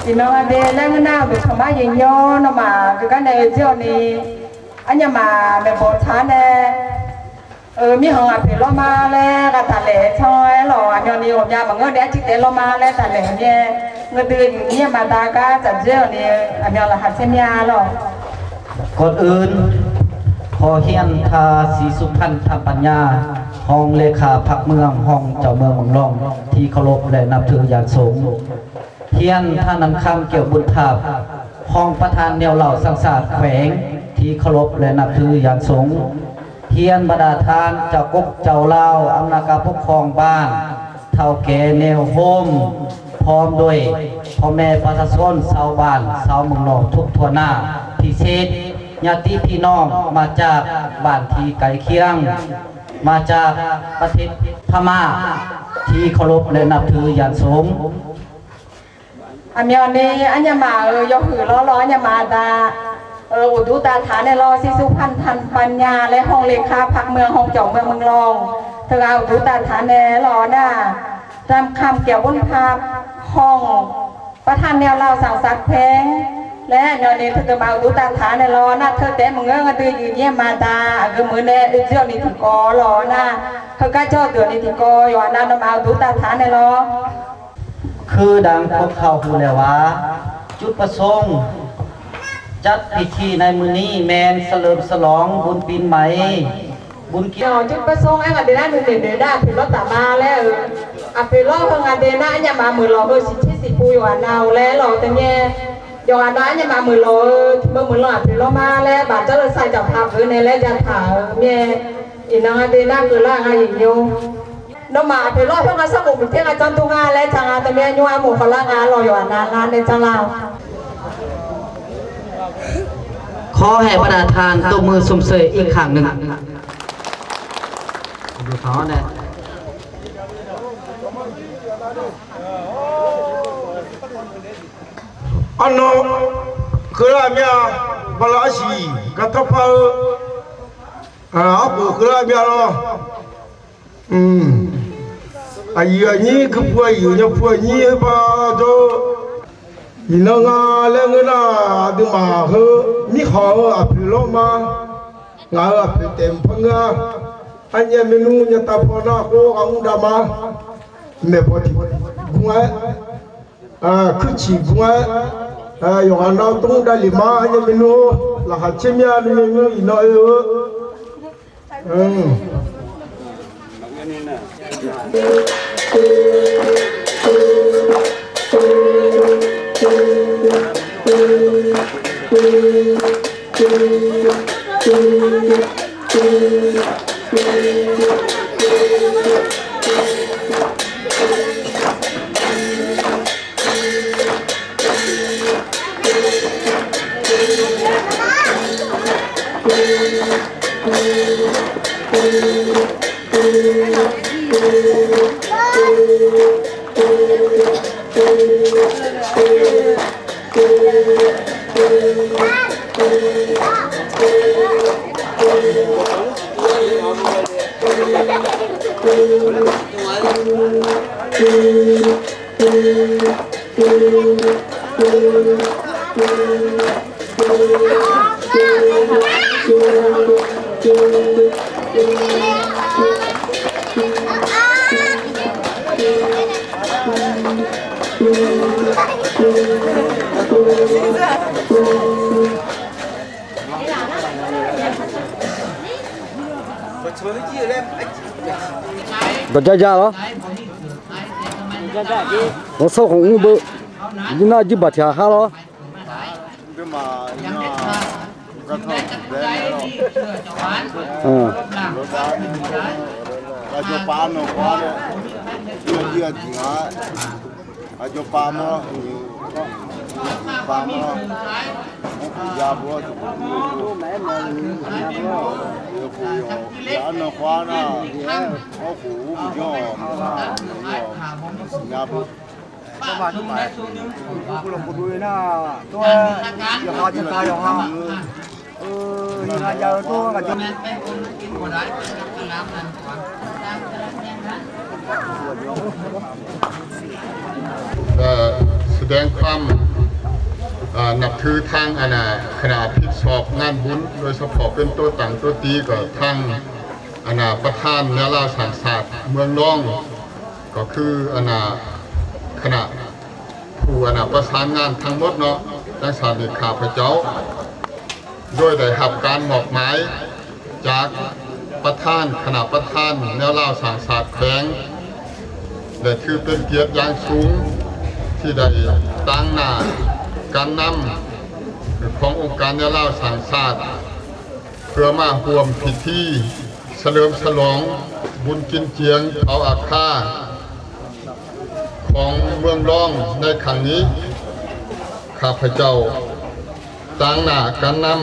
Ino ade lengna be kama yenyo no ma gagane joni anyama me botane. ເອີ ມີຫ້ອງອາເພໂລມາແລະກະທະເລຊ່ອຍຫຼໍ ອາຍອນນີ້ໂຮມຍາມາເງິນເດອາຈິເຕໂລມາແລະທະເລເນຍເງິນດືນເນຍມາຕາກາຈັດເຈີເນຍອາຍອນລະຫັດເຊມຍາຫຼໍ. ກ່ອນອື່ນ ຂໍຮຽນທ່ານ ສີສຸພັນ ທຳປັນຍາ ຮອງເລຂາພັກເມືອງ ຮອງເຈົ້າເມືອງເມືອງລອງ ທີ່ເຄົາລົບ ແລະ ນັບຖືຢ່າງສູງ. ຮຽນທ່ານນຳຄຳ ແກ້ວບຸນທາບ ຮອງປະທານແນວເລົ່າສ້າງຊາດແຂວງ ທີ່ເຄົາລົບ ແລະ ນັບຖືຢ່າງສູງ. ຮຽນບັນດາທ່ານເຈົ້າກົກເຈົ້າລາວ ອຳນາດການປົກຄອງບ້ານ ເຖົ້າແກ່ແນວໂຮມ ພ້ອມດ້ວຍພໍ່ແມ່ປະຊາຊົນຊາວບ້ານ ຊາວເມືອງນອກທຸກທົ່ວໜ້າ, ພິເສດຍາດຕິພີ່ນ້ອງມາຈາກບ້ານທີ່ໃກ້ຄຽງ, ມາຈາກປະເທດພະມ້າ ທີ່ເຄົາລົບ ແລະ ນັບຖືຢ່າງສູງ. ອາມຍອນນີ້ ອາຍາມາ ເອີ ຍົກຫືລໍລໍ ອາຍາມາຕາ ເອີ ອຸດຸຕາຖານແນ່ລໍ ສີສຸພັນ ທັນປັນຍາ ແລະ ຮອງເລຂາພັກເມືອງ ຮອງເຈົ້າເມືອງເມືອງລອງ ເຖິງອາອຸດຸຕາຖານແນ່ລໍນາ ນຳຄຳ ແກ້ວບຸນພາບ ຮອງປະທານແນວລາວສ້າງຊາດແຂວງ ແລະ ຍອນນີ້ ເຖິງອາອຸດຸຕາຖານແນ່ລໍນາ ເທີແຕມເງືອງອະດືຍຢືນເຍມາຕາ ອາກຶມມືແນ່ ອຶດເຈວນີ້ຖືກກໍລໍນາ ເທີກະເຈົ້າເດືອນນີ້ຖືກກໍຢອນນາ ນຳອາອຸດຸຕາຖານແນ່ລໍ. ຄືດັ່ງພວກເຮົາຮູ້ແລ້ວວ່າ ຈຸດປະສົງຈັດພິທີໃນມື້ນີ້ແມ່ນສະເຫຼີມສະຫຼອງບຸນປີໃໝ່ ບຸນກິ ເນາະ ຈຸດປະສົງອັນອາເດນາໜຶ່ງເດນເດນາເພໂລຕາມາແລະ ອາເພໂລເພິ່ນອາເດນາອັນຍາມາມືລໍເຮີຊິທິສິປູຢູ່ອານາວແລລໍແຕ່ແມ່ຢອງອານາອັນຍາມາມືລໍເມື່ອມືລໍອາເພໂລມາແລະບາດເຈົ້າເລີຍໃສ່ເຈົ້າພາບເອີແນແລຈາຖາແມ່ Inang ade na kela ngayon nyo. No ma pe lo so ka sa ko pute ka chon tu nga le changa te me nyo amo kela nga lo yo ana nga ne changa. ຂໍໃຫ້ບັນດາທ່ານຕົບມືຊົມເຊີຍອີກຄັ້ງໜຶ່ງ. ເອົາແນ່. ອາໂນ ຄືລາເມຍ ບາລາຊີ ກະທະເປົາ ອາ ອາປູ ຄືລາເມຍລອ ອືມ ອາຢູອາຢີ ຄືພວກຢູຍາພວກຢີ ບາໂຈ ອີນາງາ ແລະ ເງິນອາ ອາດຸມາ ເຮີ ມີຂໍ ອາພີໂລມາ ງາ ອາພີເຕັມ ພະເງືອ ອາຍາເມນູ ຍາຕາພອນາ ໂກ ອາອຸດາມາ ແມ່ພໍ່ທີ່ກຸງໄອ ອາ ຄືຊີກຸງໄອ ອາ ຢອງອານາຕຸງ ດາລິມາ ອາຍາເມນູ ລະຫັດເຊມຍາ ອາຍາເມນູ ອີນາເອ ເອີ. ກະຈະຢາລອ ຂອງໂຊຂອງອູເບີ ຍືນໜ້າຍືນບາດທຽຮາລອ ເອີ ສະແດງຄວາມ ເອີ ນັບຖືທາງ ອັນນ່າ ຄະນະຮັບຜິດຊອບງານບຸນ ໂດຍສະເພາະເປັນໂຕຕັ້ງໂຕຕີ ກໍທາງ ອັນນ່າ ປະທານແນວລາວສ້າງຊາດເມືອງລອງ ກໍຄື ອັນນ່າ ຄະນະຜູ້ ອັນນ່າ ປະສານງານທັງໝົດເນາະ ຈັ່ງຊັ້ນນີ້ ຂ້າພະເຈົ້າ ໂດຍໄດ້ຮັບການມອບໝາຍຈາກປະທານຄະນະປະທານແນວລາວສ້າງຊາດແຂວງ ແລະ ຖືເປັນກຽດຢ່າງສູງທີ່ໄດ້ຕາງໜ້າການນຳຂອງອົງການແນວລາວສ້າງຊາດ ເພື່ອມາຮ່ວມພິທີສະເຫຼີມສະຫຼອງບຸນກິນຈຽງເຜົາອາຄາ ຂອງເມືອງລອງໃນຄັ້ງນີ້ ຂ້າພະເຈົ້າ ຕາງໜ້າການນຳ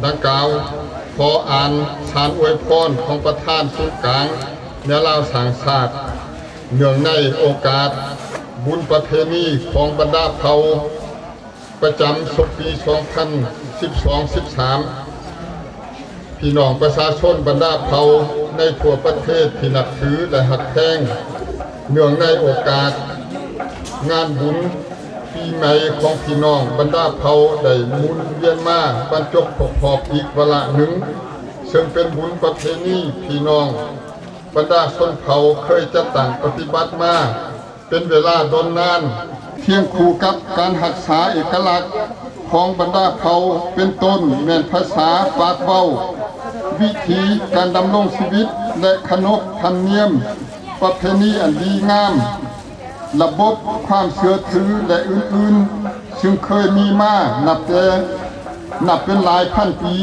ດັ່ງກ່າວ ຂໍອ່ານສານອວຍພອນຂອງປະທານສູນກາງແນວລາວສ້າງຊາດ ເນື່ອງໃນໂອກາດບຸນປະເພນີຂອງບັນດາເຜົ່າ ປະຈຳສົກປີສອງພັນສິບສອງ ສິບສາມ ພີ່ນ້ອງປະຊາຊົນບັນດາເຜົ່າໃນທົ່ວປະເທດທີ່ນັບຖື ແລະ ຮັກແພງ, ເນື່ອງໃນໂອກາດງານບຸນປີໃໝ່ຂອງພີ່ນ້ອງບັນດາເຜົ່າໄດ້ໝູນວຽນມາບັນຈົບຄົບຮອບອີກວາລະໜຶ່ງ, ເຊິ່ງເປັນບຸນປະເພນີພີ່ນ້ອງບັນດາຊົນເຜົ່າເຄີຍຈັດຕັ້ງປະຕິບັດມາ ເປັນເວລາດົນນານ, ຄຽງຄູ່ກັບການຮັກສາເອກະລັກຂອງບັນດາເຜົ່າ ເປັນຕົ້ນແມ່ນພາສາ, ປາກເວົ້າ, ວິທີການດຳລົງຊີວິດ ແລະ ຂະໜົບທຳນຽມປະເພນີອັນດີງາມ, ລະບົບຄວາມເຊື່ອຖື ແລະ ອື່ນໆ ເຊິ່ງເຄີຍມີມານັບແຕ່ ນັບເປັນຫຼາຍພັນປີ.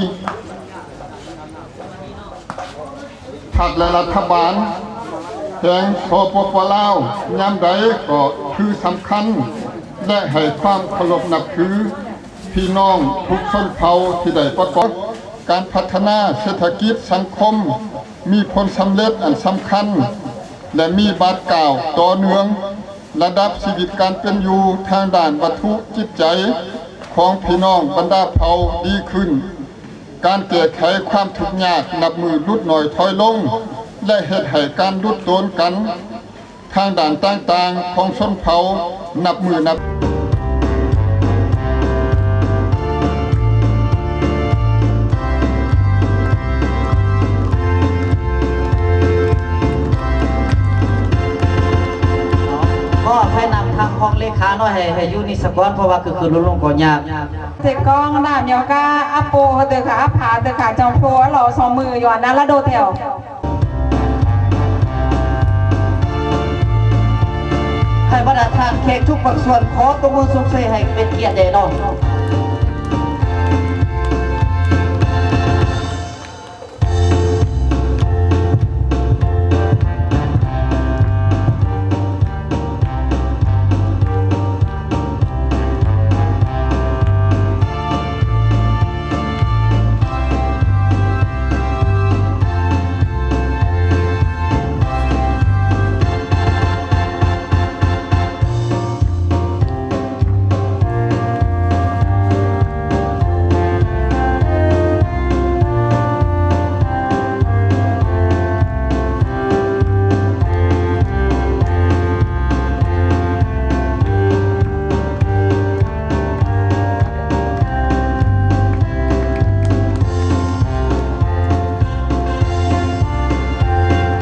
ພັກ ແລະ ລັດຖະບານແຫ່ງ ສປປ ລາວ ຍາມໃດກໍຖືສຳຄັນ ແລະ ໃຫ້ຄວາມເຄົາລົບນັບຖືພີ່ນ້ອງທຸກຊົນເຜົ່າທີ່ໄດ້ປະກອບການພັດທະນາເສດຖະກິດສັງຄົມ ມີຜົນສຳເລັດອັນສຳຄັນ ແລະ ມີບາດກ້າວຕໍ່ເນື່ອງ. ລະດັບຊີວິດການເປັນຢູ່ທາງດ້ານວັດຖຸຈິດໃຈຂອງພີ່ນ້ອງບັນດາເຜົ່າດີຂຶ້ນ, ການແກ້ໄຂຄວາມທຸກຍາກນັບມື້ຫຼຸດໜ້ອຍຖອຍລົງ ແລະ ເຮັດໃຫ້ການຫຼຸດໂຕນກັນທາງດ້ານຕ່າງໆຂອງຊົນເຜົ່ານັບມື້ນັບ ຂໍອະໄພນຳທາງຮອງເລຂາເນາະ ໃຫ້ ໃຫ້ຢູ່ນີ້ສາກ່ອນ ເພາະວ່າຄືໆລົງໆກໍຍາກ. ເສກອງໜ້າມຽວກະອາໂປເຕີກະອາຜາເຕີກະຈອມໂພອະຫຼໍສອງມືຢູ່ອັນນາລະໂດແຖວ. ໃຫ້ບັນດາທ່ານແຂກທຸກພາກສ່ວນ ຂໍຕົບມືຊົມເຊີຍໃຫ້ເປັນກຽດແດ່ເນາະ.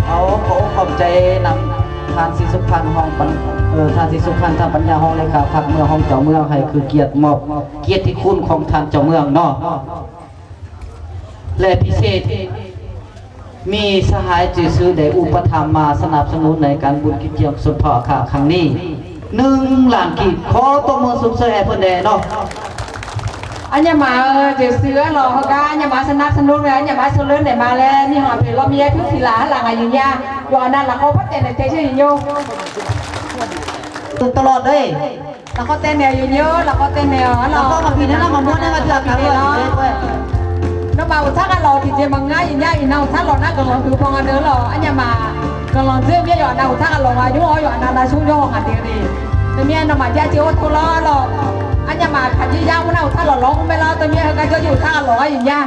ເອົາ ຂໍອົບຂອບໃຈນຳທ່ານສີສຸພັນ ຮອງປັນ ເອີ ທ່ານສີສຸພັນ ທຳປັນຍາ ຮອງເລຂາພັກເມືອງ ຮອງເຈົ້າເມືອງ ໃຫ້ຄືກຽດມອບກຽດຕິຄຸນຂອງທ່ານເຈົ້າເມືອງເນາະ. ແລະ ພິເສດ ມີສະຫາຍຈື່ຊື່ໄດ້ອຸປະຖຳມາສະໜັບສະໜູນໃນການບຸນກິດຈຽງຊົນເຜົ່າອາຄາຄັ້ງນີ້ ໜຶ່ງລ້ານກີບ. ຂໍຕົບມືຊົມເຊີຍໃຫ້ເພິ່ນແດ່ເນາະ. ອັນຍາມາເອີຍ ຈື່ຊື່ຫຼໍ ເຮົາກະອັນຍາມາສະໜັບສະໜູນແລ້ວ ອັນຍາມາຊົນເລີນໄດ້ມາແລ້ວ ມີຫອນເພລອມແຍກທຸກສີລາຫັນຫຼັງອາຍຸຍາ ຢູ່ອັນນັ້ນລະ ຂໍພັດແຕ່ໃນເຕເຊຍໂຍ ຕະຫຼອດເລີຍ. ລະຂໍແຕ່ແນວຢູ່ເຍອະ ລະຂໍແຕ່ແນວ ລະຂໍມາພີ້ນະ ມາມ່ວນໃນວັນເທື່ອກັນເລີຍ. ນະມາອຸທັກອະຫຼໍ ທີ່ເຈມັງງາຍອີຍາອີນາອຸທັກຫຼໍນະ ກຳລັງຖືພອງອະເດີຫຼໍ ອັນຍາມາກຳລັງເຈີມຽຢູ່ອະນາອຸທັກອະຫຼໍ ອາຍຸເຮົາຢູ່ອະນານາຊຸຍົງອາເດລີ ແຕ່ເມຍນະມາຢາເຈໂອໂທລໍ ອັນຍາມາຄັນຍາຍາວນາອຸທັກຫຼໍລອງແມ່ນລະ ແຕ່ເມຍເຮົາກະເຈີຢູ່ທັກອະຫຼໍອີຍາ.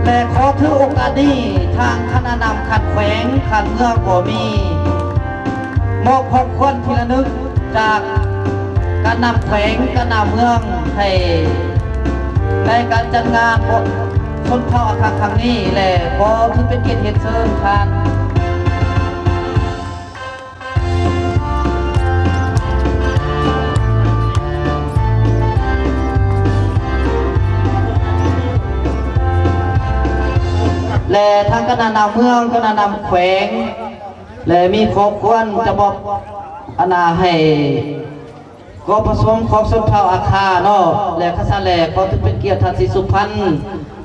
ແລະ ຂໍຖືໂອກາດນີ້ ທາງຄະນະນຳຂັ້ນແຂວງ ຂັ້ນເມືອງກໍມີ ມອບຂອງຂວັນທີ່ລະນຶກຈາກການນຳແຂວງ ການນຳເມືອງ ໃຫ້ໃນການຈັດງານຊົນເຜົ່າອາຄາຄັ້ງນີ້ ແລະ ຂໍຖືເປັນກຽດຮຽນເຊີນທ່ານ ແລະ ທາງຄະນະນຳເມືອງ ຄະນະນຳແຂວງ ແລະ ມີຂອງຂວັນຈະມອບອັນນາໃຫ້ ກອງປະຊຸມຂອງຊົນເຜົ່າອາຄາເນາະ ແລະ ຄັນຊັ້ນແລ ຂໍຖືເປັນກຽດທ່ານສີສຸພັນ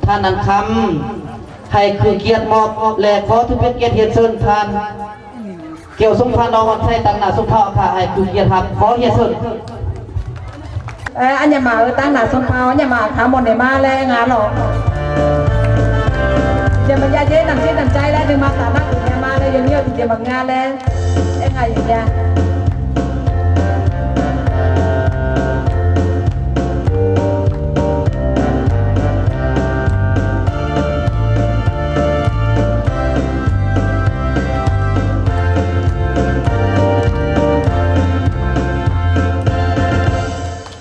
ທ່ານນັນຄຳ ໃຫ້ຄືກຽດມອບ ແລະ ຂໍຖືເປັນກຽດຮຽນເຊີນທ່ານ ແກ້ວສົມພານ ນ້ອງວັນໄຊ ຕາງໜ້າຊົນເຜົ່າອາຄາ ໃຫ້ຄືກຽດຮັບ ຂໍຮຽນເຊີນ. ເອີ ອັນຍາມາ ເອີ ຕາງໜ້າຊົນເຜົ່າ ອັນຍາມາ ອາຄາໝົດໄດ້ມາແລະ ງານຫຼໍ ຈະມາຢາເຢັນນ້ຳຈິດນ້ຳໃຈແລະ ດຶງມາຕາໜ້າອຶຍາມາແລະ ຍອດເຢີຍດທີ່ຈະມາງານແລະ ເອັງອາຍຢາ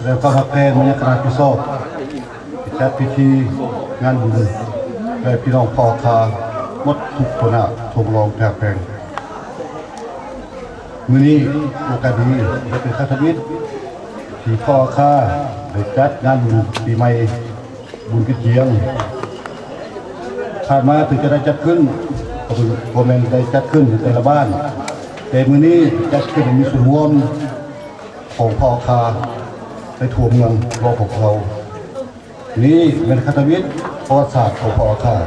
ແລະ ຄວາມຮັກແພງມາຍັງຄະນະຮັບຜິດຊອບ ຈັດພິທີງານບຸນ ແລະ ພີ່ນ້ອງພໍ່ຄ້າໝົດທຸກຄົນນະ ທົ່ວໂລກທີ່ຮັກແພງ. ມື້ນີ້ໂອກາດດີ ແລະ ເປັນຄັ້ງທຳອິດທີ່ພໍ່ຄ້າໄດ້ຈັດງານບຸນປີໃໝ່ ບຸນກິດຈຽງ. ຜ່ານມາເຖິງຈະໄດ້ຈັດຂຶ້ນ ກໍເປັນ ບໍ່ແມ່ນໄດ້ຈັດຂຶ້ນໃນແຕ່ລະບ້ານ, ແຕ່ມື້ນີ້ຈັດຂຶ້ນໃຫ້ມີສ່ວນລວມຂອງພໍ່ຄ້າໃນທົ່ວເມືອງລອງຂອງເຮົາ. ນີ້ແມ່ນຄາດຕະວິດປະຫວັດສາດຂອງພວກເຮົາ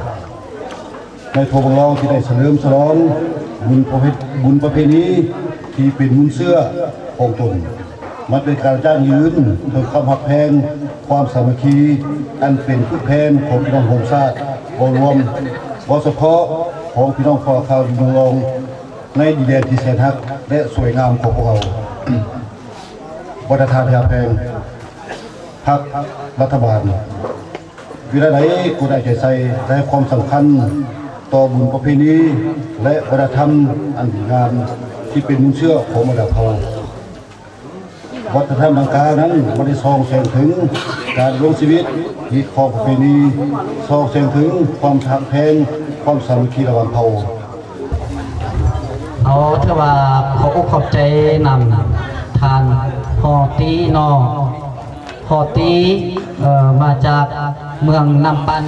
ໃນທົ່ວເມືອງລາວທີ່ໄດ້ສະເຫຼີມສະຫຼອງບຸນປະເພ ບຸນປະເພນີທີ່ເປັນມູນເຊື້ອຂອງຕົນ. ມັນເປັນການຢັ້ງຢືນເຖິງຄວາມຮັກແພງ, ຄວາມສາມັກຄີ ອັນເປັນຜຶກແຜ່ນຂອງພີ່ນ້ອງຮ່ວມຊາດເວົ້າລວມ, ເວົ້າສະເພາະຂອງພີ່ນ້ອງພວກເຮົາຢູ່ເມືອງລອງ ໃນດິນແດນທີ່ແສນຮັກ ແລະ ສວຍງາມຂອງພວກເຮົາ. ບັນດາທ່ານທີ່ຮັກແພງ, ພັກລັດຖະບານ ເວລາໃດກໍໄດ້ໃຈໃສ່ ແລະ ໃຫ້ຄວາມສຳຄັນຕໍ່ບຸນປະເພນີ ແລະ ວັດທະນະທຳອັນດີງາມທີ່ເປັນມູນເຊື້ອຂອງບັນດາເຜົ່າ. ວັດທະນະທຳດັ່ງກ່າວນັ້ນ ບໍ່ໄດ້ສ່ອງແສງເຖິງການດຳລົງຊີວິດ, ຮີດຄອງປະເພນີ, ສ່ອງແສງເຖິງຄວາມຮັກແພງ, ຄວາມສາມັກຄີລະຫວ່າງເຜົ່າ. ເອົາ ຖືວ່າຂອບອົກຂອບໃຈນຳທ່ານຮອຕີເນາະ ຮອຕີ ເອີ ມາຈາກເມືອງນ້ຳປັ່ນ.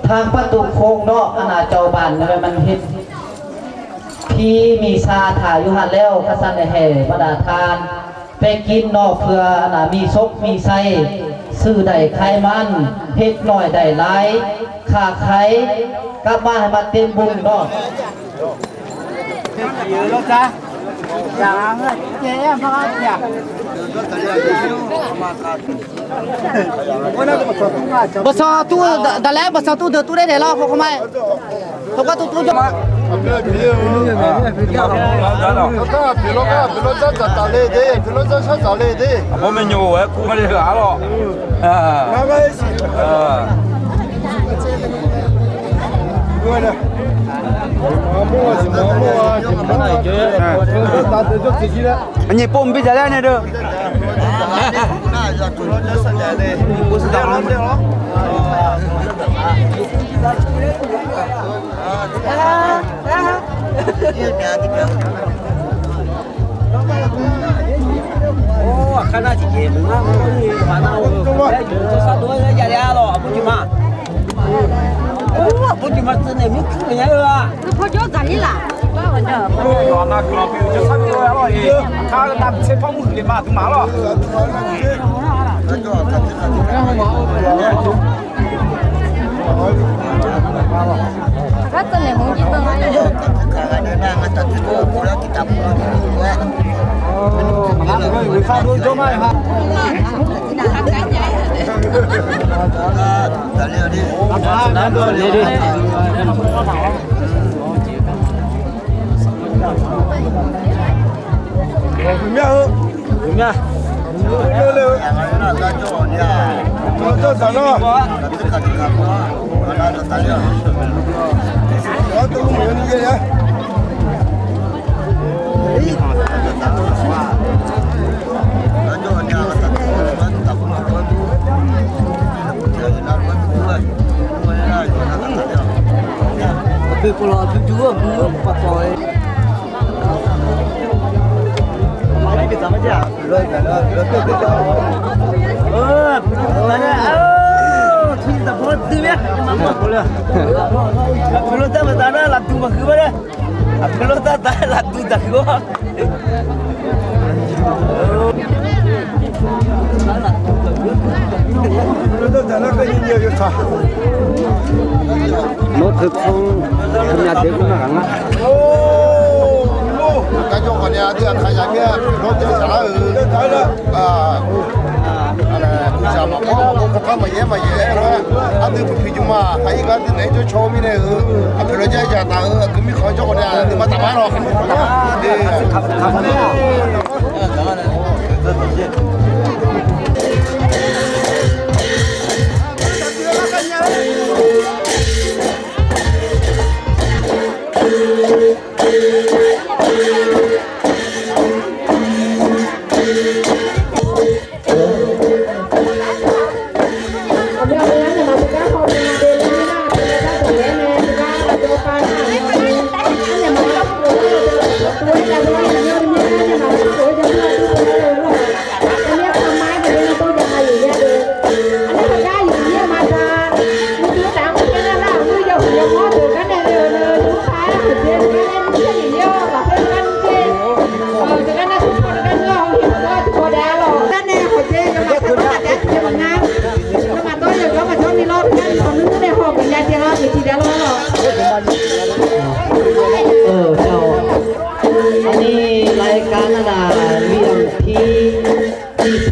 ທາງປະຕູໂຄງເນາະ ອັນນ່າ ເຈົ້າບ້ານແມ່ນມັນເຮັດ ຜີມີຊາຖ້າຢູ່ຫັ້ນແລ້ວ ຄັນຊັ້ນແລ້ວໃຫ້ບັນດາທ່ານ ໄປກິນເນາະ ເພື່ອອັນນ່າມີໂຊກມີໄຊ ຊື້ໄດ້ຂາຍມັນ ເຮັດໜ້ອຍໄດ້ຫຼາຍ ຄ້າຂາຍກັບມາໃຫ້ມາເຕັມບຸນເນາະ. ບສຕູດາແລ ບສຕູດເດີຕູໄດ້ແດ່ລະ ເຂົາມາ.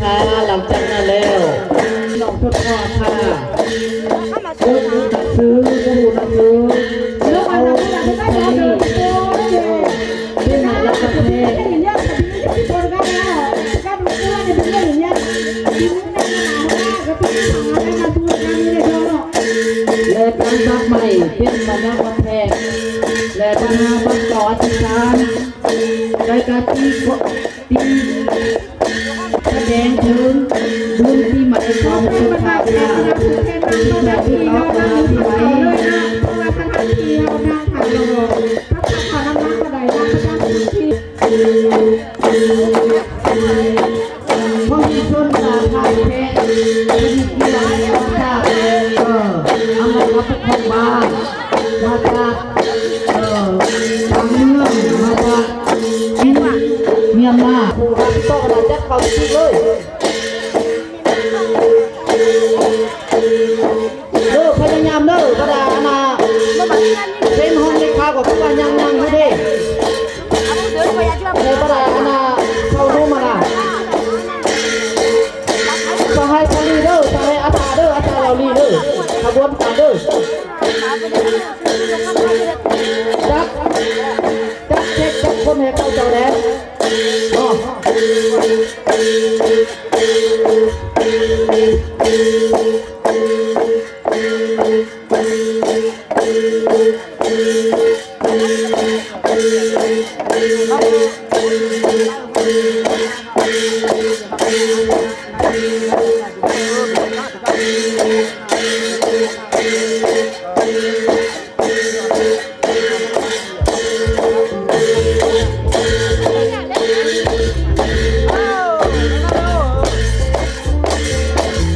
ພາ ຫຼັງຈາກນັ້ນແລ້ວ ນ້ອງທົດລອງພາ ເບິ່ງໜັງສື ບໍ່ຮູ້ໜັງສື ເອົາໄປເປັນໄມ້ລາຄາແພງ ແລະ ການຕັດໄມ້ເປັນໄມ້ລາຄາແພງ ແລະ ບັນຫາບັນເປົ່າອະທິຖານ ລາຍການຕີ ຕີ ສະແດງເຖິງບຸນປີໃໝ່ຂອງຄົນພາຄ ທີ່ແທ້ຈິງເອົາມາປີໃໝ່ ເພາະມີຊົນລາວຂາຍແພງ ເປັນທີ່ຫຼາຍຊາບ ເອີ ອຳນາດການປົກຄອງບ້ານ ມາຈາກ ເອີ ທາງເມືອງ ມາຈາກ ມຽນມາ ຜູ້ຮັບຜິດຊອບອານາຈັກເຂົ້າທີ່ສຸດເລີຍ ເດີ ພະຍາຍາມເດີ ບັນດາອານາ ເຊັນຮອງເລຂາກໍຄືວ່າຍັງ ຍັງຢູ່ເດ້ ແຕ່ບັນດາອານາ ເຂົ້າໂນມາລາ ສະຫາຍຊາລີເດີ ສະຫາຍອາຕາເດີ ອາຕາລາວລີເດີ ຂະບວນການເດີ ຈັບ ຈັບເຊັກຈັບຄົນໃຫ້ເຂົ້າເຈົ້າແດ່ເນາ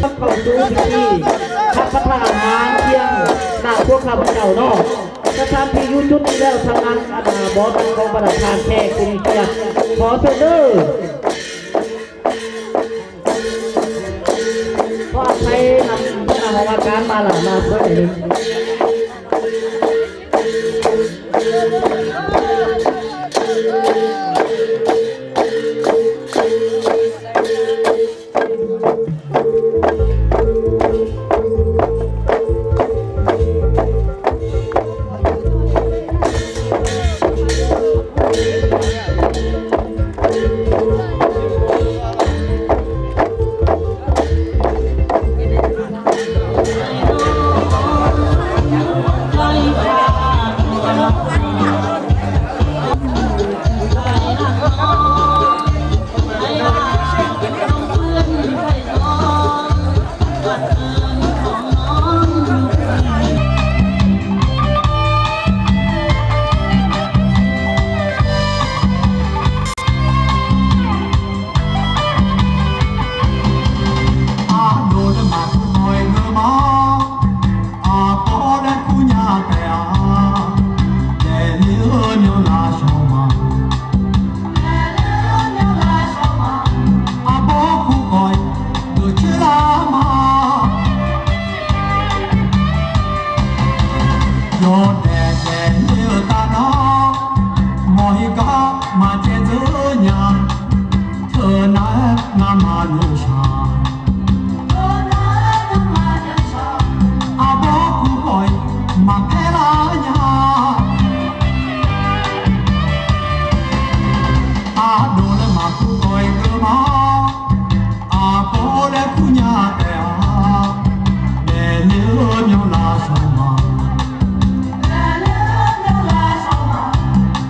ະ. ເຂົ້າສູ່ພິທີຮັບປະທານອາຫານທ່ຽງນຳພວກຂ້າພະເຈົ້າເນາະ. ສະຖານທີ່ຢູ່ຈຸດນີ້ແລ້ວ ທາງນັ້ນ ອັນນາ ບໍ່ທັນຂອງບັນດາທ່ານແຂກຜູ້ມີກຽດ ຂໍເຊີນເດີ. ຂໍອະໄພນຳຄະນະຫ້ອງອາການມາລະ ມາຊ່ວຍໜ້ອຍໜຶ່ງ.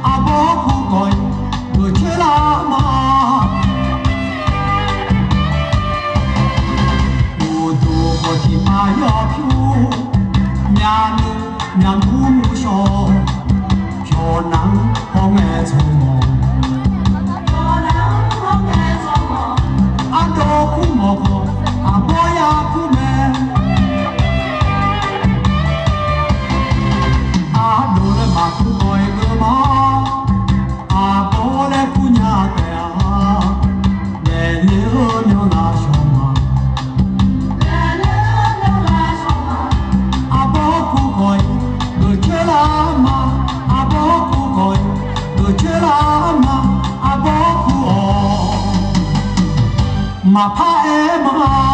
ອາ ບໍ່ຄູ້ກ້ອຍ ເບີເຊລາມາ. ພະເອມາ.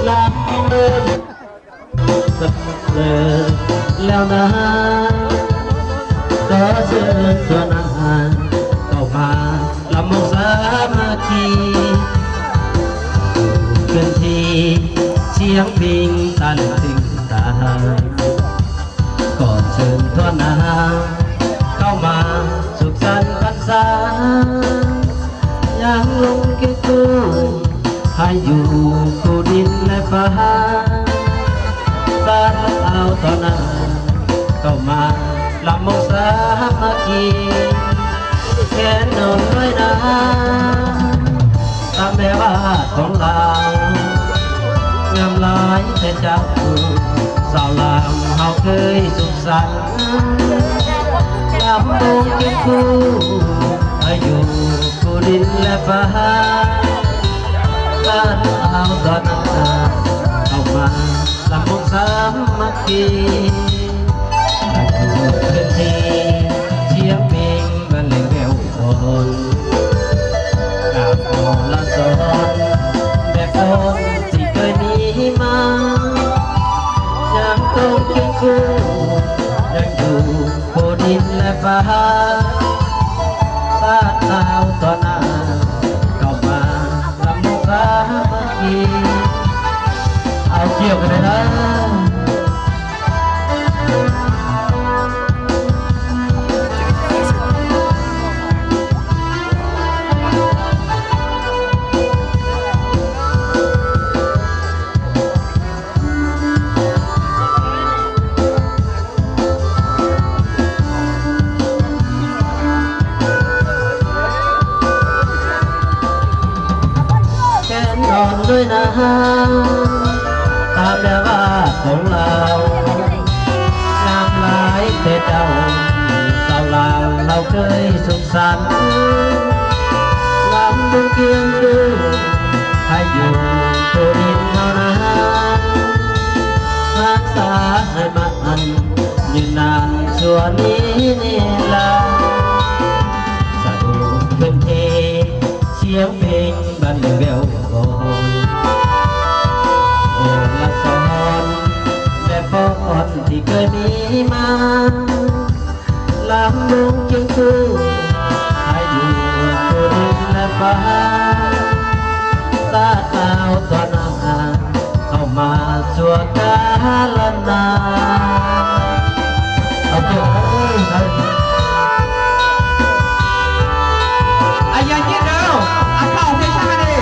ລຳເລີນ ສຳເລັດແລ້ວນາ ຂໍເຊີນຕົວນາ ເຂົ້າມາລຳວົງສາມັກຄີ ເປັນທີ່ສຽງເພງຕາລຶງຕຶງຕາ ຂໍເຊີນຕົວນາ ເຂົ້າມາສຸກສັນພັນສາ ຍັງລົງຄຽງຄູ່ ໃຫ້ຢູ່ຄູ່ດິນແລະຟ້າ ສາວຕົວນາ ເຂົ້າມາລຳວົງສາມັກຄີ ແຄນອນນ້ອຍນາ ຕາມແມ່ວາດຂອງລາວ ງາມຫຼາຍແທ້ເຈົ້າ ສາວລາວເຮົາເຄີຍສຸກສັນ ລຳວົງຄຽງຄູ່ ໃຫ້ຢູ່ຄູ່ດິນແລະຟ້າ ບ້ານເຮົາຕອນນັ້ນ ເຂົ້າມາລຳວົງສາມັກຄີ ໃຫ້ຢູ່ພື້ນທີ່ ສຽງເພງບັນເລງແວ່ວວອນ ກາບຂໍລາສອນ ແບບຕອນທີ່ເຄີຍມີມາ ຍາມຕ້ອງຄຽງຄູ່ ຍັງຢູ່ ຜູ້ດິນແລະຟ້າ ສາດດາວຕໍ່ໜ້າ ເຂົ້າມາລຳວົງສາມັກຄີ ເອົາກ່ຽວກັນເດີ. ແຄນອນດ້ວຍນາ ຕາມແລວວາດຂອງລາວ ງາມຫຼາຍແທ້ເຈົ້າ ສາວລາວເຮົາເຄີຍສຸກ ສັນ ລຳວົງຄຽງຄູ່ ໃຫ້ຢູ່ໂຕດິນເຮົານານ ຮັກສາໃຫ້ໝັ້ນຍືນນານຊົ່ວນິລັນດ ສະດຸດພື້ນທີ່ ສຽງເພງບັນເລີງແວ່ວວອນ ໂອລະສອນແບບຟ້ອນທີ່ເຄີຍມີມາ ລຳວົງຄຽງຄູ່ ໃຫ້ຢູ່ໂຕດິນແລະຟ້າ ສາດດາວຕໍ່ໜ້າ ເຂົ້າມາຊົ່ວກາລະນານ. ເອົາຕົວເອີຍ ອາ ຢ່າຍິດເອົາ ອາ ເຂົ້າເພງຊາເດ້.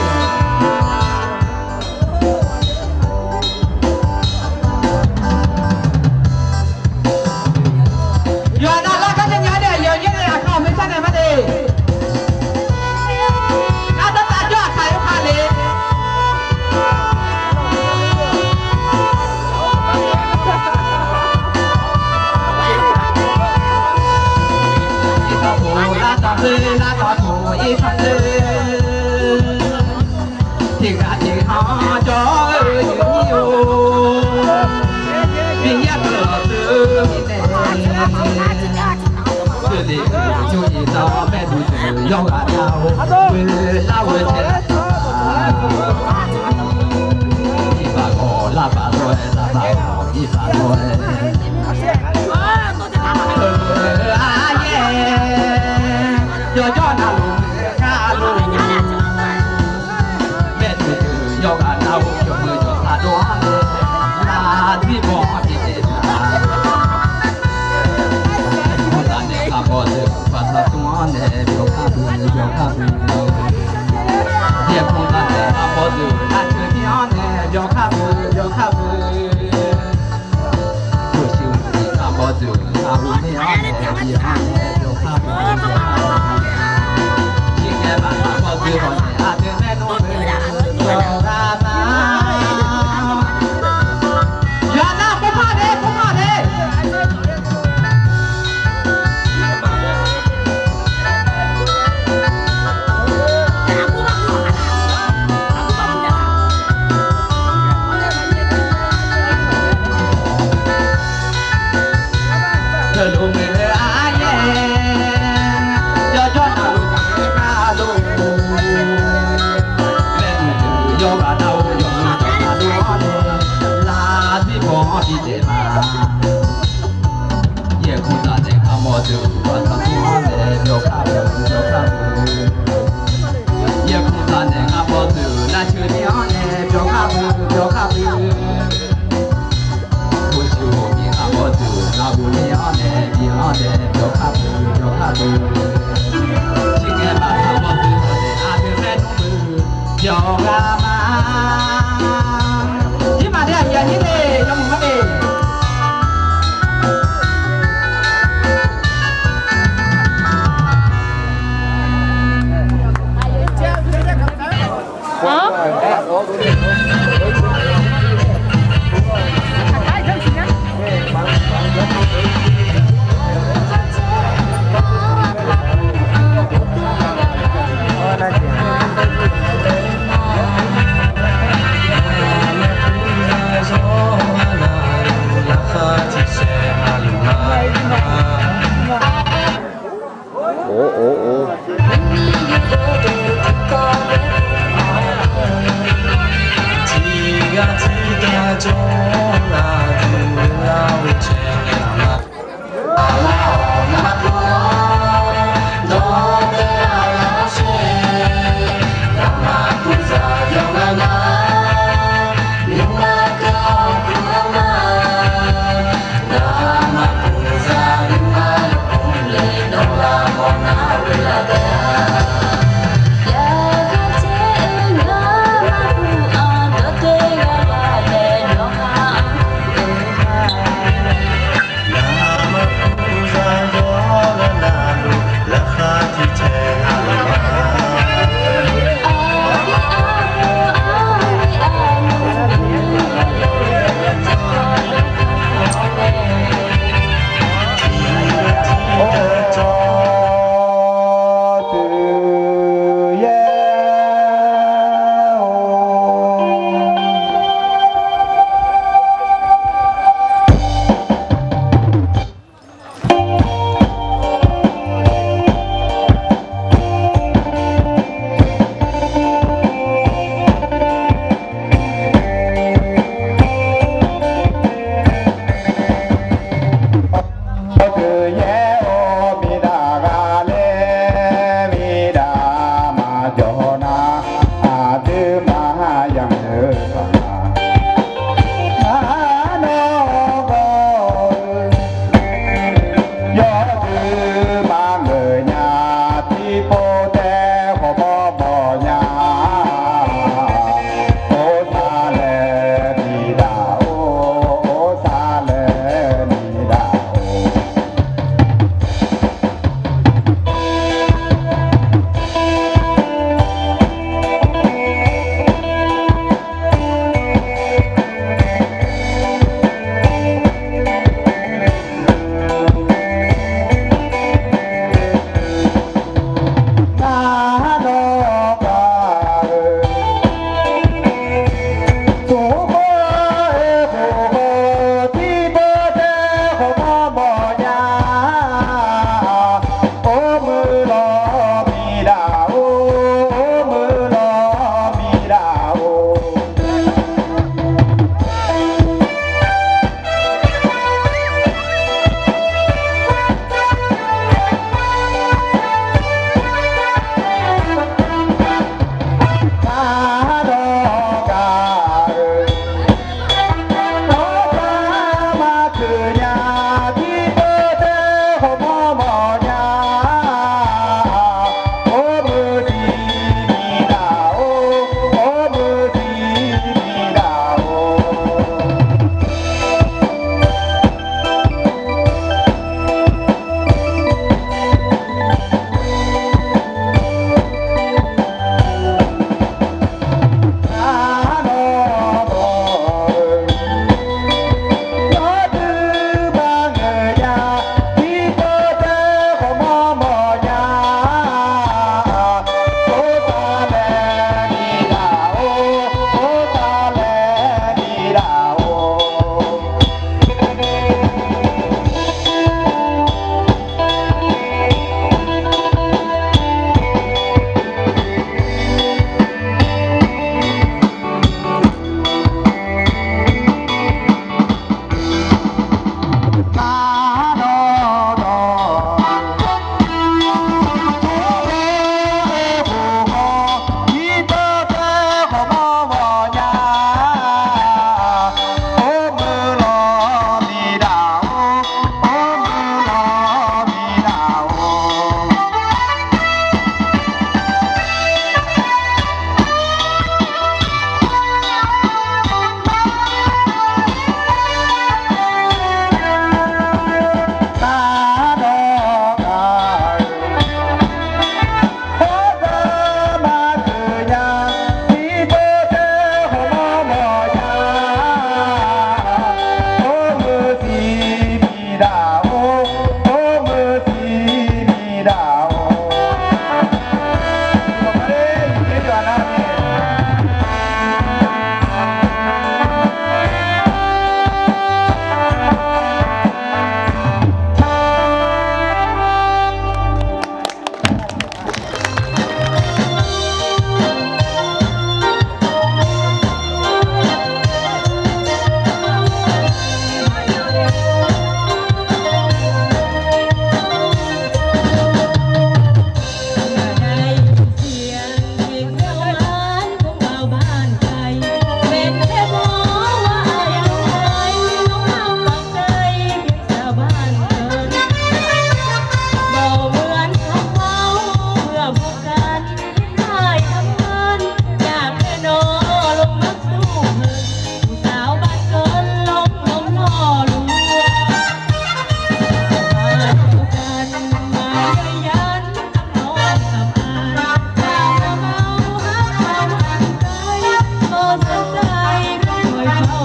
ໂອ້ ໂອ້ ໂອ້.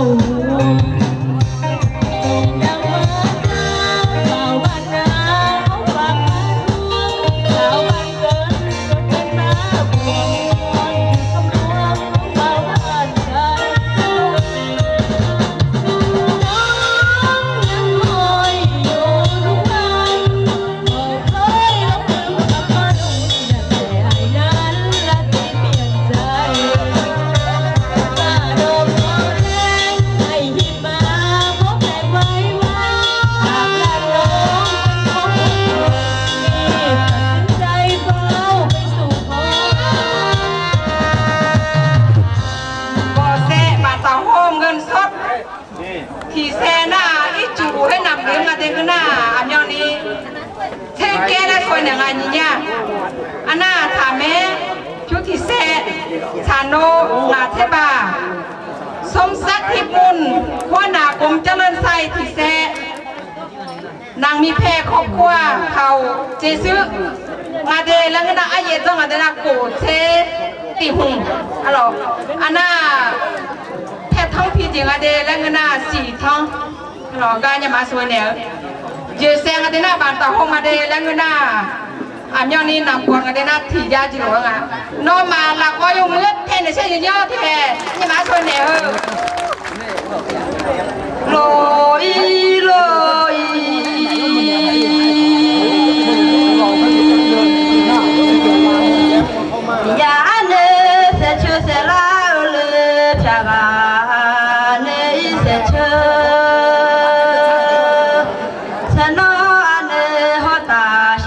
ບໍ່ແຊະ ບາດຕາໂຮມເງິນສົດ ທີ່ແຊະໜ້າອີ່ຈູໃຫ້ນຳເດີມາແຕ່ຄືໜ້າ ອາຍອງນີ້ ເທແກ່ລະຊ່ວຍໜັງອາຍິຍາ ອານາທາແມ ຈຸທິແຊະ ຊາໂນ ນາເທບາ ສົມສັກ ທິບມຸນ ຫົວໜ້າກົມຈະເລີນໄຊ ທີ່ແຊະ ນາງມີແພ ຄອບຄົວເຂົາ ເຈຊຶ ງາເດ ແລະ ເງິນນາ ອາເຢດ ຈອງ ງາເດນາ ໂກເຊ ຕິຫຸງ ອາລອ ອານາ ແພ ທອງ ພີຈິງ ງາເດ ແລະ ເງິນນາ ສີທອງ ອາລອ ກາຍາມາຊ່ວຍແນວ ເຢແຊງ ງາເດນາ ບານຕາໂຮງ ງາເດ ແລະ ເງິນນາ ອາມຍອງນີ້ນຳກວນກັນໄດ້ນະ ທີ່ຍາຈິໂລງາ ນອມມາຫຼັກອອຍຢູ່ເມືອດແທ້ໃນເຊຍຍອດແທ້ ນີ້ມາຊ່ວຍແດ່ເອີ ໂລອີ ໂລອີ ຍາເນ ເສເຊີ ເສລາເອີ ເລີ ພຽບາເນ ເສເຊີ ເສນອ ອາເນ ຮອຕາ ເຊ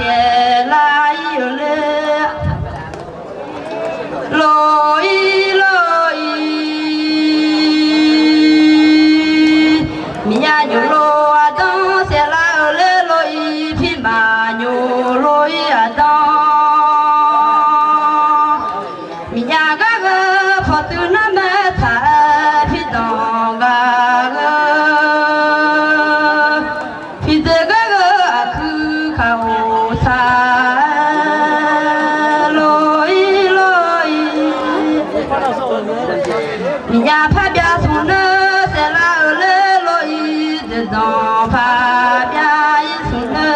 ລາອີ ໂອເລ ໂລອີ ໂລອີ ມີຍາໂຍໂລອາດອງ ເຊລາເອີ ເລ ໂລອີ ພີມາໂຍໂລອີ ອາດອງ ມີຍາກາເກີ ພໍຕື້ນະເມທາ ພີດອງກາເກີ ພີເຕກາເກີ ອາຄືຄາໂອຊາ ໂລອີ ໂລອີ ມີຍາພາບຽຊົງເນີ ເຊລາເອີ ເລ ໂລອີ ເດດອງພາບຽອິສຸງເນີ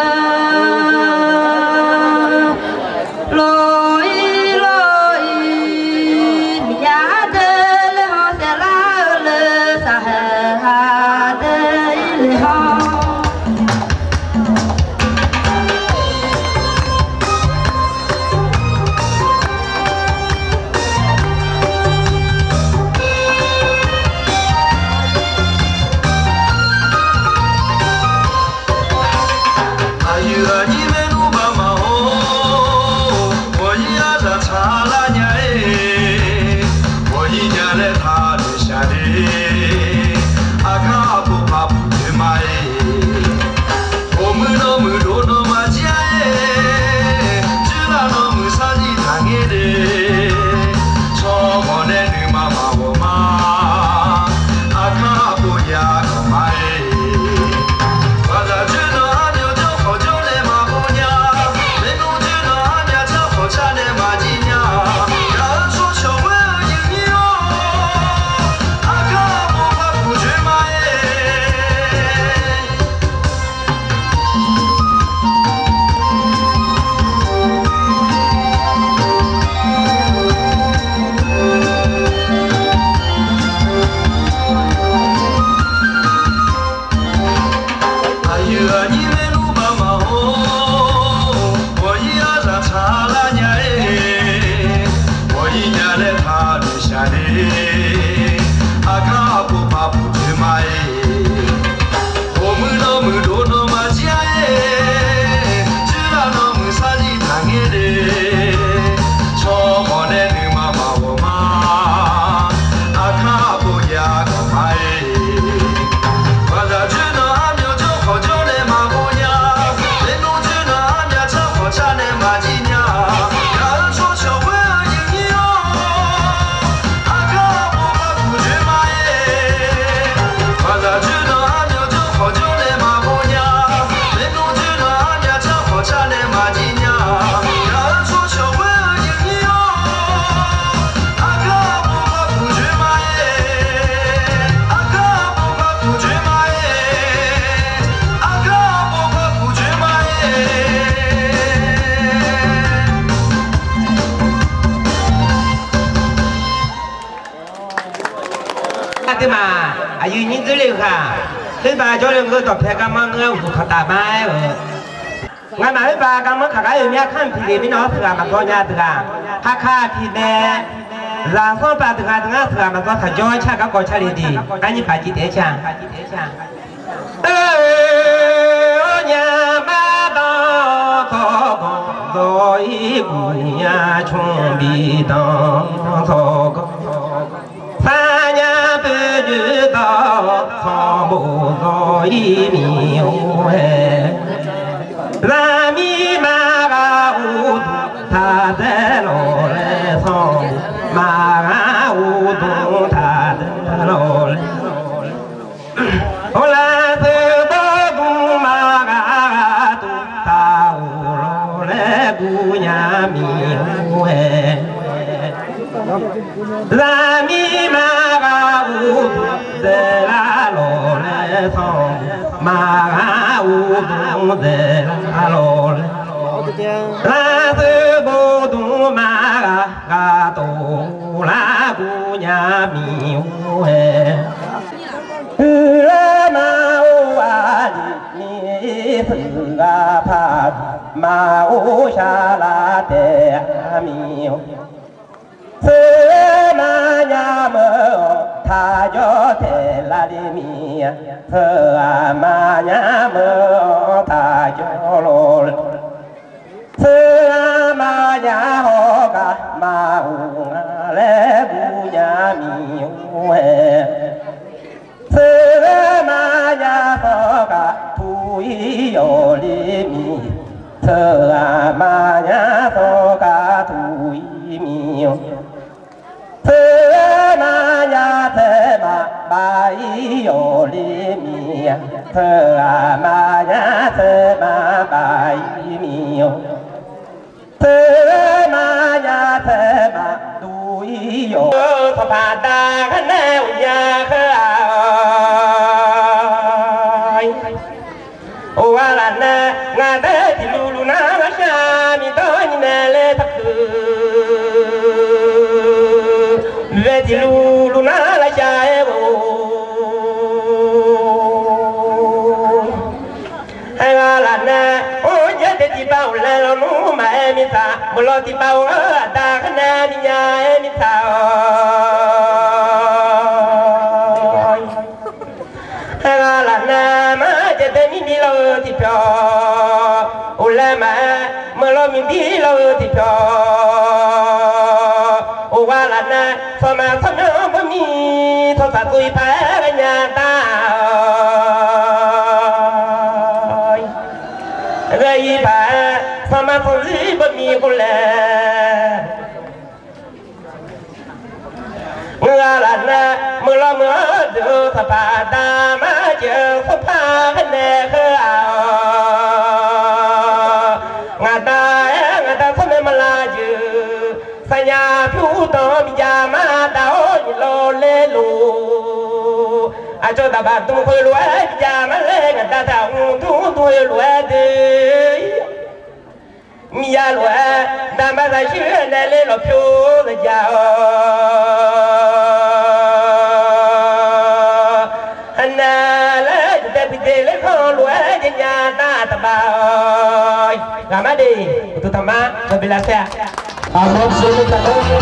ໂລອີ ໂລອີ ມີຍາເດີເລຮອ ເຊລາເອີ ເລີ ສາເຮຮາເດີເລຮອ. ເ ອາດຕະມາ ອາຍຸຍືນຍືນເລີຍຄ່ະ ຄືບາຈໍເລີງເກີດຕອບແທນກຳມະເງິນອຸດຂະຕາມາເອີ ງານມາເອີບາກຳມະຂະກາເອີເມຍຄັນພິເລມິນອສເສືອມາຊອຍາເສືອ ຄາຄາພິແມ ລາຊອປາເສືອ ເສືອມາຊອຍຂະຈອຍຊາກະກໍຊາເລດີ ອັນນີ້ປາຈິເຕຊາ ເອີ ຍາມາຕອ ຊອກອ ຊອຍ ກູຍາ ຊຸງບີຕອ ຊອກອ ສາຍາປືຈື່ຕອ ຊອໂບ ຊອຍມີໂອເຮ ລາມີມາກາອູ ທາແຕໂລເລ ຊອ ມາກາອູ ທາແຕໂລເລ ໂອລາຊຶໂບດຸມາກາຕຸຕາໂອໂລເລກູຍາມີເອ ລາມີມາກາອູເດລາໂລເລຊອງ ມາກາອູດຸເດລາໂລເລ ລາຊຶໂບດຸມາກາກາໂຕລາກູຍາມີເອ ຄືລາມາໂອອາລີມີເສືອພາມາໂອຊາລາເຕອາມີໂອ ເສືອມາຍາເມີອອທາໂຈເທລາດີເມຍ ເສືອມາຍາເມີອອທາໂຈໂລ ເສືອມາຍາໂຮກາມາອຸງາແລບູຍາມີອຸເອ ເສືອມາຍາໂຊກາທຸຍໂຍລີມີ ເສືອມາຍາໂຊກາທຸຍມີໂຍ ເສືອມາຍາເຊມາບາຍໂຍລີມີ ເສືອມາຍາເຊມາບາຍມີໂຍ ເສືອມາຍາເຊມາດຸຍໂຍ ສະພາດາຄະແນວຍາເຄີອາຍ ໂອວາລານາ ງາເດຕິລູລູນາລາຊາ ມີໂຕນິແນເລທະຄື ເວຕິລູລູນາລາຊາເອໂອ ໄຮວາລານາ ໂອເຈເຕຕິປາໂອແລລອນູມາເອມິສາ ໂມໂລຕິປາໂອຕາຄະນາມິຍາເອມິສາ ໂອຍ ເວລາລະນາມາເຈເຕມີມີລາເອີຕິເພາະ ໂອແລມາເມື່ອລາມີມີລາເອີຕິເພາະ ໂອວາລະນາສະມາສະເນາບໍ່ມີໂທສະຕຸຍພາຍະຍາຕາ ເອີຍ ເອີຍ ອີພາສະມາສະລີບໍ່ມີໂອແລ ເມື່ອລະນະ ເມື່ອລະເມື່ອເດີສະພາດາມາເຈີສະພາຄະແນເຄີອາ ງາດາແອງາດາສະເມມະລາເຈີ ສະຍາພິວຕອມຍາມາດາໂອຍໂລເລໂລ ອາໂຈດາບາຕຸງໂຄຍລວຍຍາມາເລງາດາຕາອຸງຕຸງໂຄຍລວຍເດ ມີຢາຫຼວງ ນຳມາໃສ່ຊື່ແນເລຫຼໍ່ຜິວລະຢາ ອັນນາເລແຕ່ພິເດເລຂໍຫຼວງຍາຕາຕະບາຍ ລາມາເດ ອຸຕຸທຳມະ ເວລາແຊ ອາມອບເຊເລກາເດີ.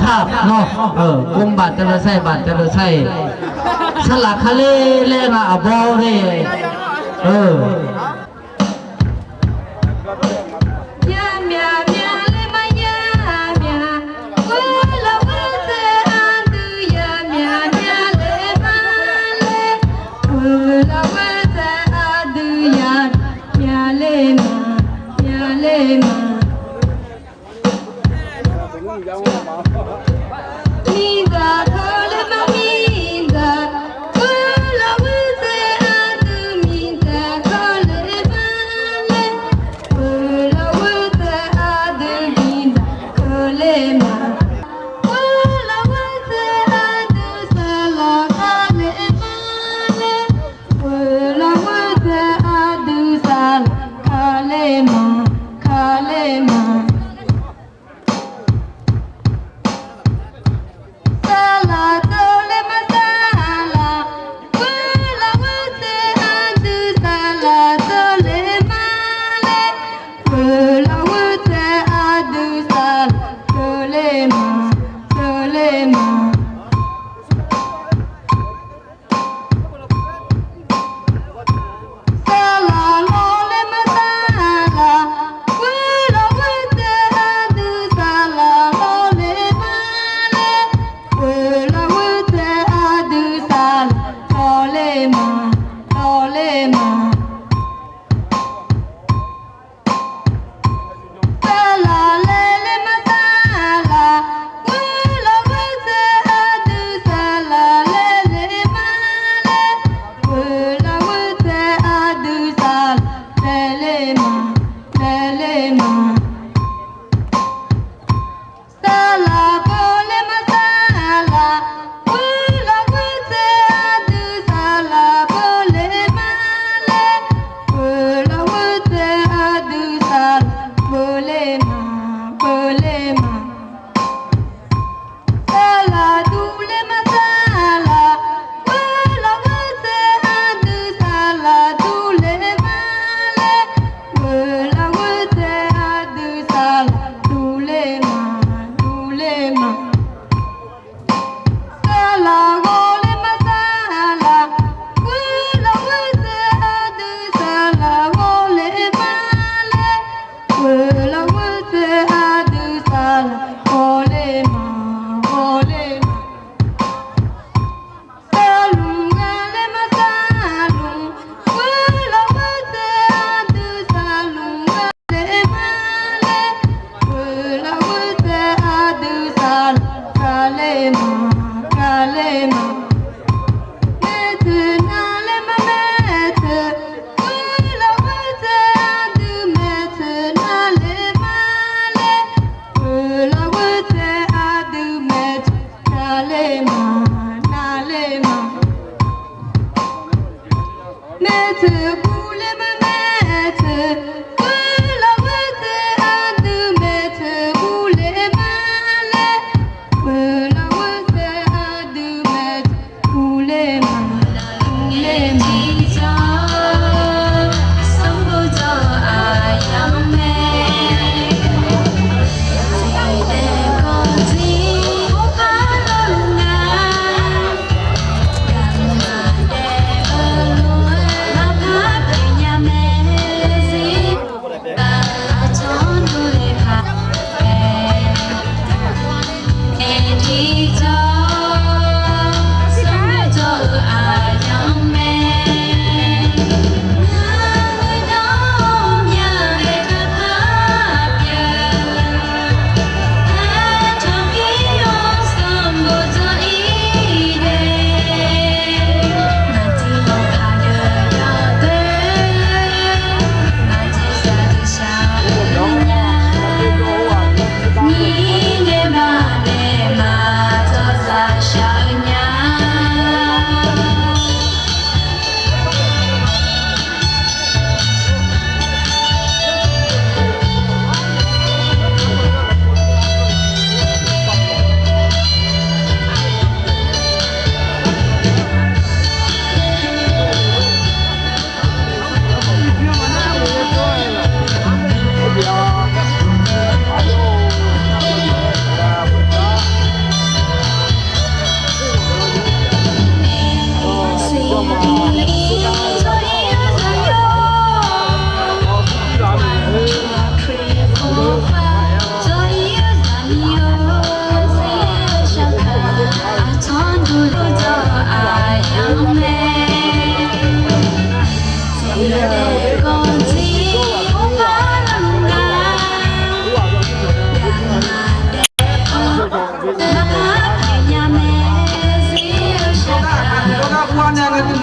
ເນາະ ເອີ ກຸ່ມບ້ານຈະເລີນໄຊ ບ້ານຈະເລີນໄຊ ສະຫຼະຄະເລ ແລງາອະບໍເຣ ເອີ.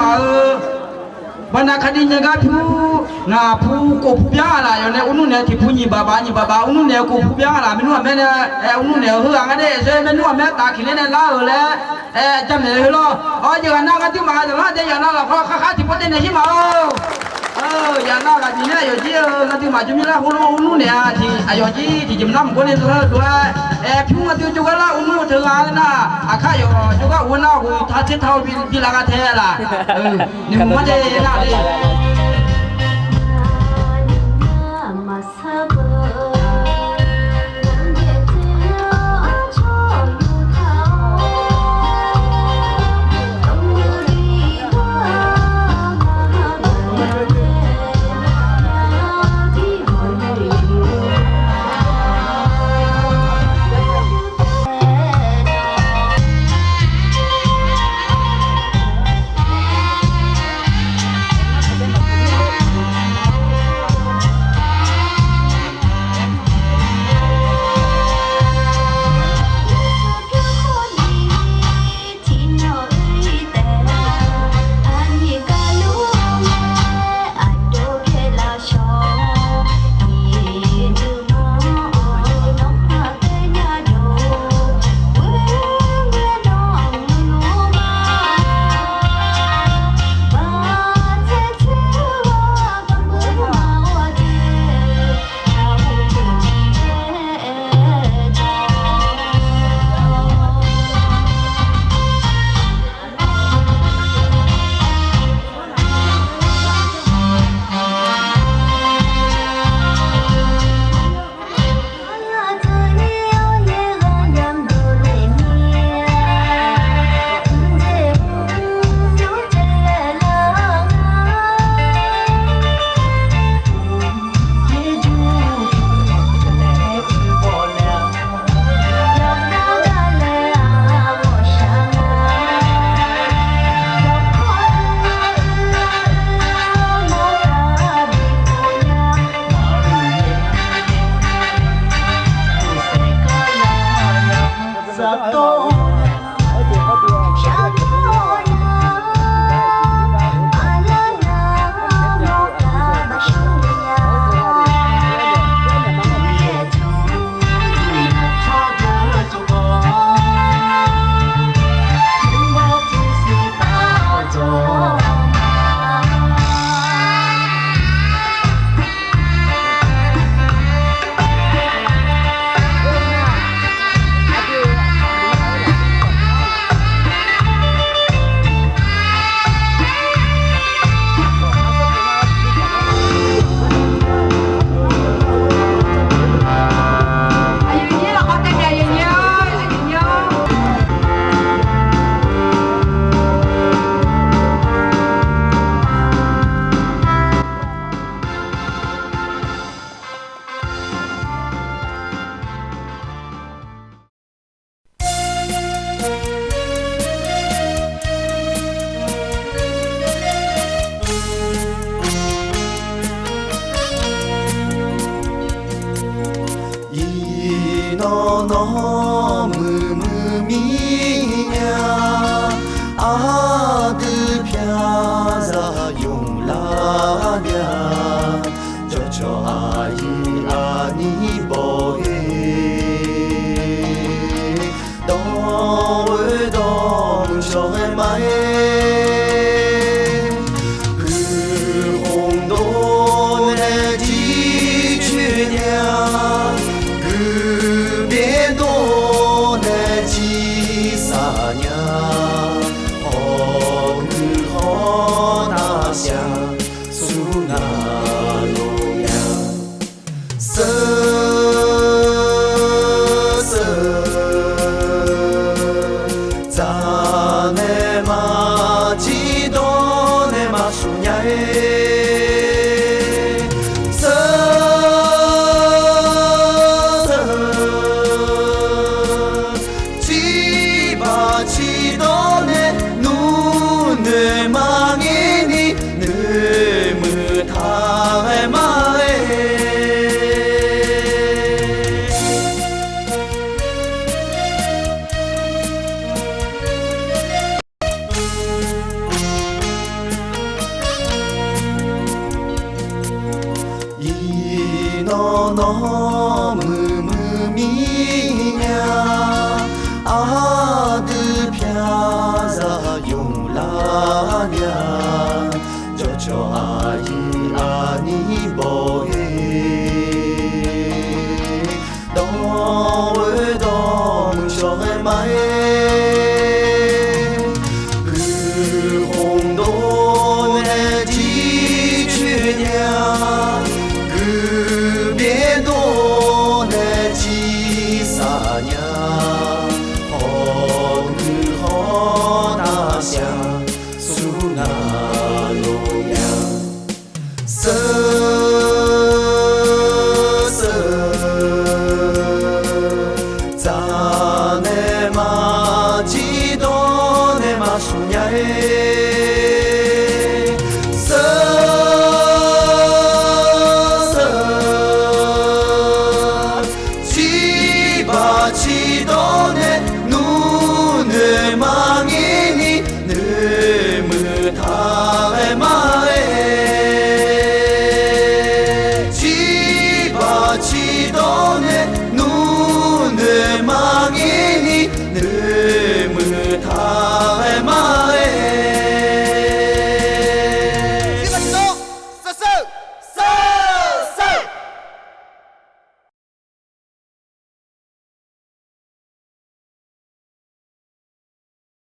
ມາເອີ ບັນດາຄະດີຍະກະທູ ນາ ຜູ້ໂກຜູ້ບຽງອາລາ ຢູ່ໃນອຸນຸແນວທີ່ຜູ້ຍິງບາບາ ຍິງບາບາ ອຸນຸແນວໂກຜູ້ບຽງອາລາ ແມ່ນວ່າແມ່ນ ເອີ ອຸນຸແນວເຮືອງອະເດ ເຊີ ແມ່ນວ່າແມ່ຕາຂີ້ເລນລາເອີ ແລະ ເອີ ຈຳເນີເຮີລອ ອໍ ເຢີອນາກະຕິມາ ຕະຫຼອດເດຍານາລະ ຂໍຄາຄາທິປະເດນະຫິມາ ເອີ ເອີ ຢານາກະຕິແນ ຢູ່ທີ່ ເອີ ກະຕິມາ ຈຸມີລາ ໂຮໂລ ອຸນຸແນ ທີ່ ອາ ຢູ່ທີ່ ທີ່ຈິມນຳ ໂກເນ ເທີ ດ້ວຍ ເອີ ພິວງະຕິ ຈຸກະລາ ອຸນຸ ເທີ ອາ ນາ ອາຄາ ຢູ່ ຈຸກະ ອຸນາ ຫູ ທາ ທິດ ເທົາ ວິ ວິລາກະ ແທ ລະ ເອີ ນິມມະເດ ນາ ເດ. 너무 의미냐 아들 펴자 용라냐 저저 아이 아니 뭐해 너의 너무 정말 그 홍도네 지주냐 그别도네 지사냐 어느 허다냐 수나로냐 서